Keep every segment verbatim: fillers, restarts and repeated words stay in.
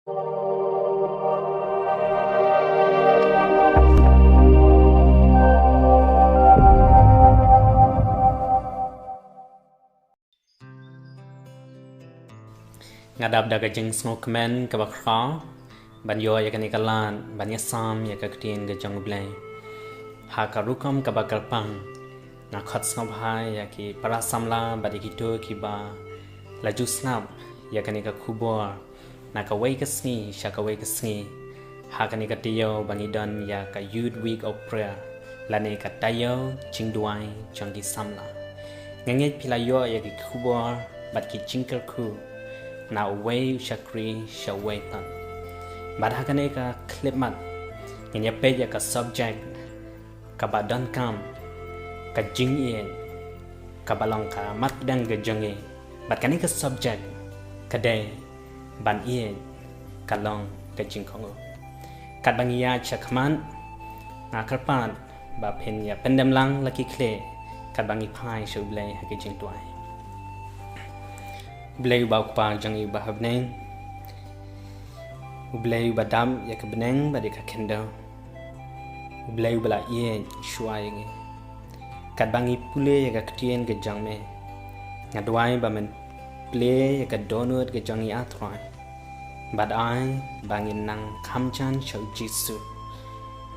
Nga dap da ka jingsngewkmen kaba khraw ban ïoh ïa kane ka lad ban ïasam ïa ka ktien ka jong U Blei. Ha ka rukom kaba kyrpang, nga khot sngewbha ïa ki para samla bad ïa kito kiba la ju sngap ïa kane ka khubor na kawei ka sngi sha kawei ka sngi. Ha kane ka taïew ba ngi don ïa ka Youth Week of Prayer, lane ka taïew jingduwai jong ki samla. Nga ngeit phi la ïoh ïa ki khubor bad ki jingkyrkhu na uwei u shakri sha uwei pat. Bad ha kane ka khyllipmat ngin ïa peit ïa ka subject kaba donkam, ka jingïeit kaba long ka mat pdeng ka jong ngi. Bad kane ka subject ka dei ban ïeit ka long ka jingkohnguh. Katba ngi ïaid shakhmat, nga kyrpad ba phin ïa pyndem lang la ki khlieh katba ngi phai sha U Blei ha ki jingduwai. U Blei uba U Kpa jong ngi uba ha bneng, U Blei uba dap ïa ka bneng bad ïa ka khyndew, U Blei uba la ïeit shuwa ïa ngi. Katba ngi pule ïa ka ktien ka jong me, nga duwai ba men plie ïa ka dohnud ka jong ngi, A Trai, bad ai ba ngin nang kham jan sha U Jisu,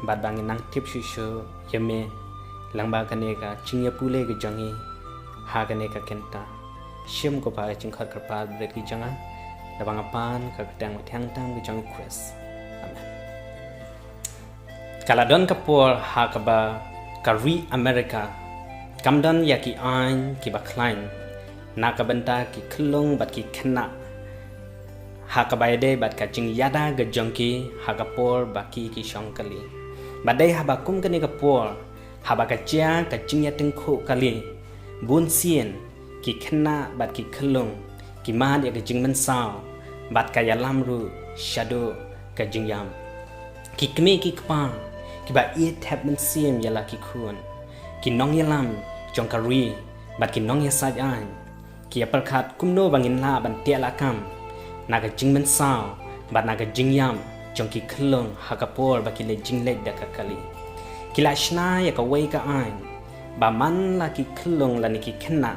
bad ba ngin nang tip shuh shuh ïa me lyngba kane ka jingïapule ka jong ngi ha kane ka kynta. Shim ko Pa ka jingkhot kyrpad bad ki jong nga, da ba nga pan ka kyrteng ba thiang tam ka jong U Khrist. Amen. Ka la don ka por ha kaba ka ri America kam don ïa ki aiñ kiba khlaiñ na ka bynta ki khyllung bad ki khynnah, ha kaba ïadei bad ka jingïada ka jong ki ha ka por ba ki ki shong kali. Bad dei haba kum kane ka por, haba ka jia ka jingïatyngkhuh kali, bun sien ki khynnah bad ki khyllung ki mad ïa ka jingmynsaw bad ka ïalam ruh shaduh ka jingïap. Ki kmie ki kpa kiba ïeit thep mynsiem ïa la ki khun, ki nongïalam jong ka ri bad ki nongïasaid aiñ, ki ïa pyrkhat kumno ba ngin lah ban teh lakam na ka jingmynsaw bad na ka jingïap jong ki khyllung ha ka por ba ki leit jingleit da ka kali. Ki la shna ïa kawei ka aiñ ba man la ki khyllung lane ki khynnah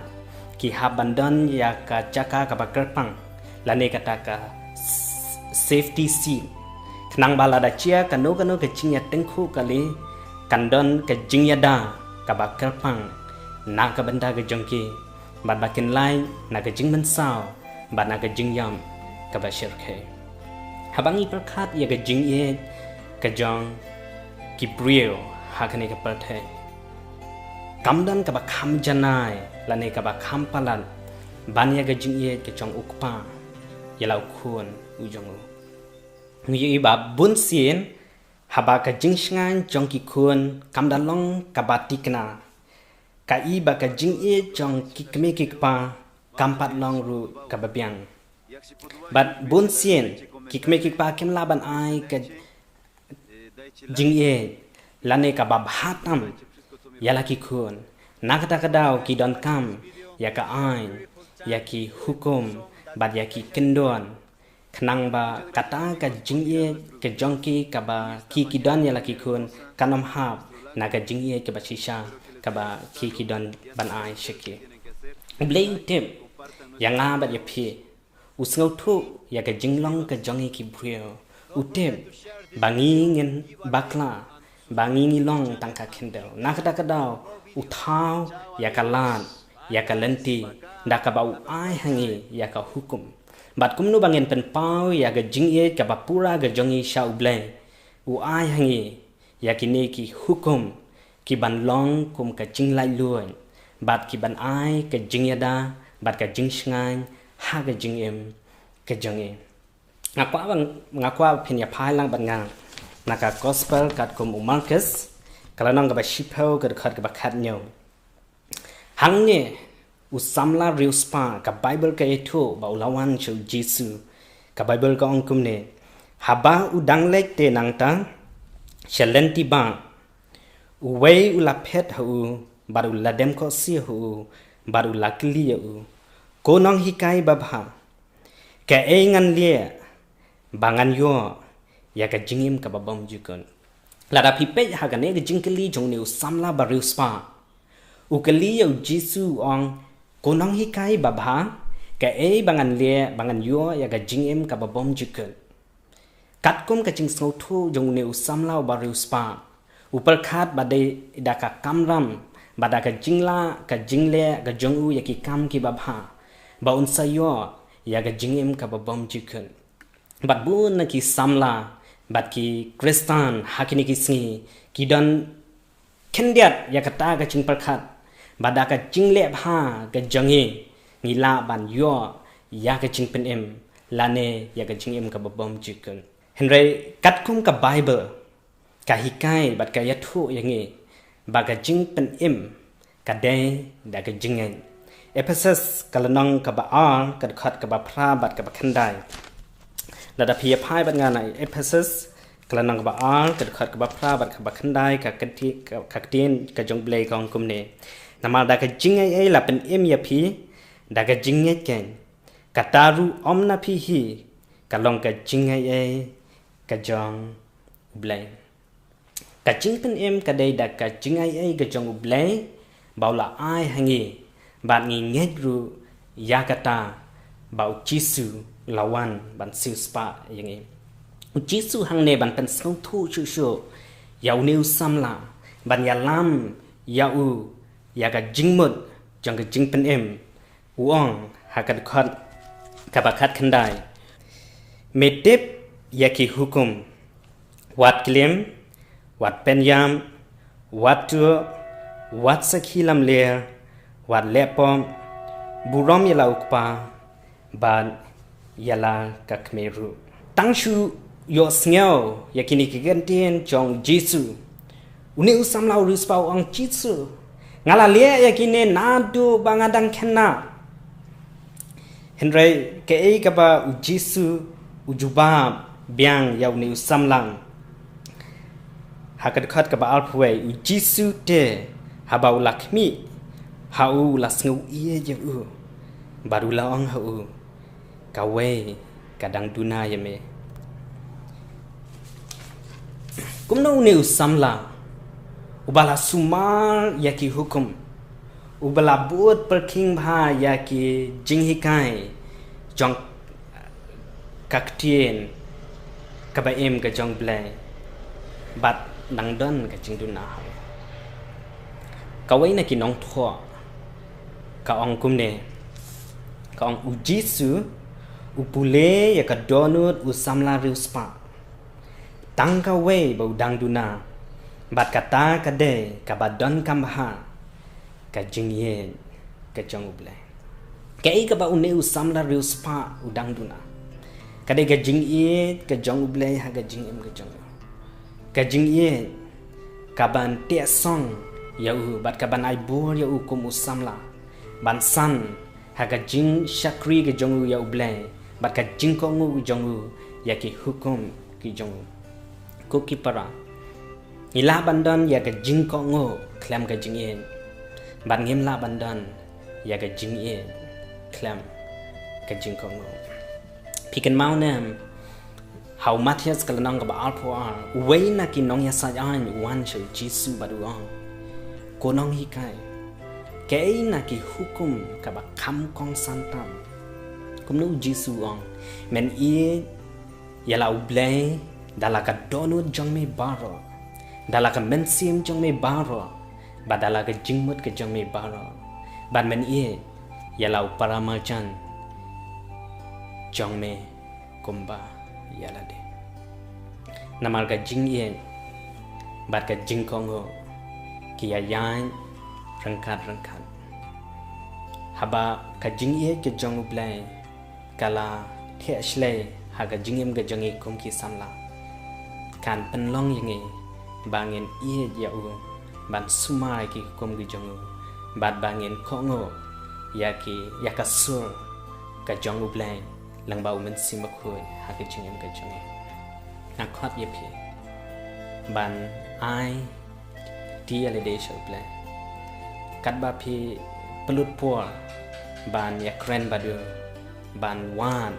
ki hap ban don ïa ka jaka kaba kyrpang, lane kata ka s-, safety seat, khnang ba lada jia kano kano ka jingïatyngkhuh kali, kan don ka jingïada kaba kyrpang na ka bynta ka jong ki, bad ba kin lait na ka jingmynsaw bad na ka jingïap kaba shyrkhei. Haba ngi pyrkhat ïa ka jingïeit ka jong ki briew ha kane ka pyrthei, kam don kaba kham janai lane kaba kham palat ban ïa ka jingïeit ka jong U Kpa ïa la U Khun U jong u. Ngi ïohi ba bun sien haba ka jingshngaiñ jong ki khun kam da long kaba thikna, ka i ba ka jingïeit jong ki kmie ki kpa kam pat long ruh kaba biang. Bad bun sien ki kmie ki kpa kim lah ban ai ka jingïeit lane kaba bha tam ïa la ki khun. Na kata ka daw ki donkam ïa ka aiñ, ïa ki hukum bad ïa ki kyndon, khnang ba kata ka jingïeit ka jong ki kaba ki ki don ïa la ki khun kan ym hap na ka jingïeit kaba shisha kaba ki ki don ban ai sha ki. U Blei u tip ïa nga bad ïa phi. U sngewthuh ïa ka jinglong ka jong ngi ki briew. U tip ba ngi ngin bakla, ba ngi ngi long tang ka khyndew. Na kata ka daw u thaw ïa ka lad, ïa ka lynti, da kaba u ai ha ngi ïa ka hukum. Bad kumno ba ngin pynpaw ïa ka jingïeit kaba pura ka jong ngi sha U Blei? U ai ha ngi ïa kine ki hukum ki ban long kum ka jinglaitluid bad ki ban ai ka jingïada bad ka jingshngaiñ ha ka jingim ka jong ngi. Nga kwah ba, nga kwah ba phin ïa phai lang bad nga na ka Gospel katkum u Markus, ka lynnong kaba shiphew, ka dkhot kaba khathynñiew. Hangne u samla riewspah, ka Baibl ka ïathuh ba u la wan sha u Jisu. Ka Baibl ka ong kumne: Haba u dang leit te nangta sha lynti bah, uwei u la phet ha u bad u la dem khohsiew ha u bad u la kylli ïa u, Ko nonghikai babha, kaei ngan leh ba ngan ïoh ïa ka jingim kaba bymjukut. Lada phi peit ha kane ka jingkylli jong une u samla bariewspah, u kylli ïa u Jisu, u ong, ko nonghikai babha, kaei ba ngan leh ba ngan ïoh ïa ka jingim kaba bymjukut? Katkum ka jingsngewthuh jong une u samla u bariewspah, u pyrkhat ba dei da ka kamram bad da ka jinglah ka jingleh ka jong u ïa ki kam kiba bha ba un sa ïoh ïa ka jingim kaba bymjukut. Bad bun na ki samla bad ki Khristan ha kine ki sngi ki don khyndiat ïa kata ka jingpyrkhat ba da ka jingleh bha ka jong ngi, ngi lah ban ïoh ïa ka jingpynim lane ïa ka jingim kaba bymjukut. Hynrei katkum ka Baibl ka hikai bad ka ïathuh ïa ngi ba ka jingpynim ka dei da ka jingngeit. Ephesus ka lynnong kaba ar ka dkhot kaba phra bad kaba khyndai. Lada phi ïa phai bad nga na Ephesus ka lynnong kaba ar ka dkhot kaba phra bad kaba khyndai, ka kti-, ka, ka ktien ka jong U Blei ka ong kumne: Namar da ka jingaiei la pynim ïa phi da ka jingngeit keiñ. Kata ruh ym na phi hi, ka long ka jingaiei ka jong U Blei. Ka jingpynim ka dei da ka jingaiei ka jong U Blei ba u la ai ha ngi, bad ngi ngeit ruh ïa kata ba u Jisu u la wan ban siewspah ïa ngi. U Jisu hangne ban pynsngewthuh shuh shuh ïa une u samla, ban ïalam ïa u ïa ka jingmut jong ka jingpynim, u ong ha ka dkhot kaba khatkhyndai: Me tip ïa ki hukum: wat klim, wat pynïap, wat tuh, wat sakhi lamler, wat leh pop, burom ïa la u kpa bad ïa la ka kmie ruh. Tang shu ïohsngew ïa kine ki kyntien jong Jisu, une u samla u riewspah u ong: Jisu, nga la leh ïa kine naduh ba nga dang khynnah. Hynrei kaei kaba u Jisu u jubab biang ïa une u samla? Ha ka dkhot kaba arphew wei, u Jisu te haba u la khmih ha u, u la sngewieit ïa u bad u la ong ha u: Kawei ka dang duna ïa me. Kumno une u samla uba la sumar ïa ki hukum, uba la bud pyrkhing bha ïa ki jinghikai jong ka ktien kaba im ka jong U Blei, bad nang don ka jingduna ha u? Kawei na ki nongthoh ka ong kumne, ka ong: U Jisu u pule ïa ka dohnud u samla riewspah tang kawei ba u dang duna, bad kata ka dei kaba donkam bha, ka jingïeit ka jong U Blei. Kaei kaba une u samla riewspah u dang duna? Ka dei ka jingïeit ka jong U Blei ha ka jingim ka jong u. Ka jingïeit kaban teh song ïa u bad kaban ai bor ïa u kum u samla ban san ha ka jingshakri ka jong u ïa U Blei bad ka jingkohnguh ka jong u ïa ki hukum ki jong u. Ko ki para, ngi lah ban don ïa ka jingkohnguh khlem ka jingïeit, bad ngim lah ban don ïa ka jingïeit khlem ka jingkohnguh. Phi kynmaw ne em, ha u Mathaios ka lynnong kaba arphew ar, uwei na ki nongïasaid aiñ u wan sha u Jisu bad u ong: Ko nonghikai, kaei na ki hukum kaba kham kongsan tam? Kumno u Jisu u ong? Men ïeit ïa la U Blei da la ka dohnud jong me baroh, da la ka mynsiem jong me baroh, bad da la ka jingmut ka jong me baroh, bad men ïeit ïa la u paramarjan jong me kumba ïa lade. Namar ka jingïeit bad ka jingkohnguh ki ïaid ryngkat ryngkat. Haba ka jingïeit ka jong U Blei ka la theh shlei ha ka jingim ka jong ngi kum ki samla, kan pynlong ïa ngi ba ngin ïeit ïa u, ban sumar ïa ki hukum ki jong u, bad ba ngin kohnguh ïa ki, ïa ka sur ka jong U Blei lyngba U Mynsiem Bakhuid ha ka jingim ka jong ngi. Nga khot ïa phi ban ai kti ïa lade sha U Blei. Katba phi pynlut por ban ïakren bad u, ban wad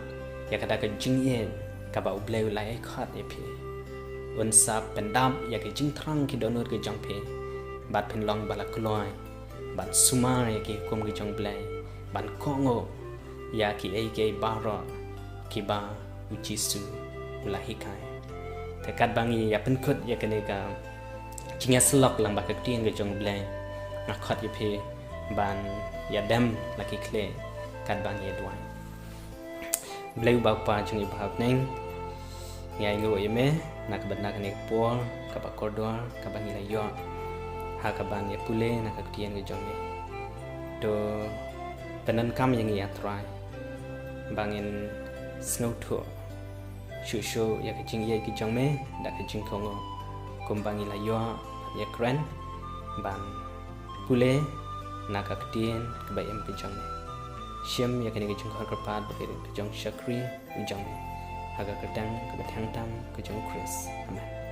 ïa kata ka jingïeit kaba U Blei u la ai khot ïa phi. Un sa pyndap ïa ki jingthrang ki dohnud ki jong phi, bad phin long ba la kloi ban sumar ïa ki hukum ki jong U Blei, ban kohnguh ïa kiei kiei baroh kiba U Jisu u la hikai. Te katba ngi ïa pynkut ïa kane ka jingïasyllok lyngba ka ktien ka jong U Blei, nga khot ïa phi ban ïadem la ki khlieh katba ngi ïa duwai. Blei uba u Kpa jong ngi ba ha bneng, ngi ainguh ïa me na ka bynta kane ka por kaba kordor kaba ngi la ïoh ha kaban ïa pule na ka ktien ka jong me. To pyndonkam ïa ngi, ïa Trai, ba ngin sngewthuh shuh shuh ïa ka jingïeit ka jong me da ka jingkohnguh, kumba ngi la ïoh ïa kren ban pule na ka ktien kaba im ka jong me. Shim ïa kane ka jingkhot kyrpad bad ka jong shakri jong me ha ka kyrteng kaba thiang tam ka jong U Khrist. Amen.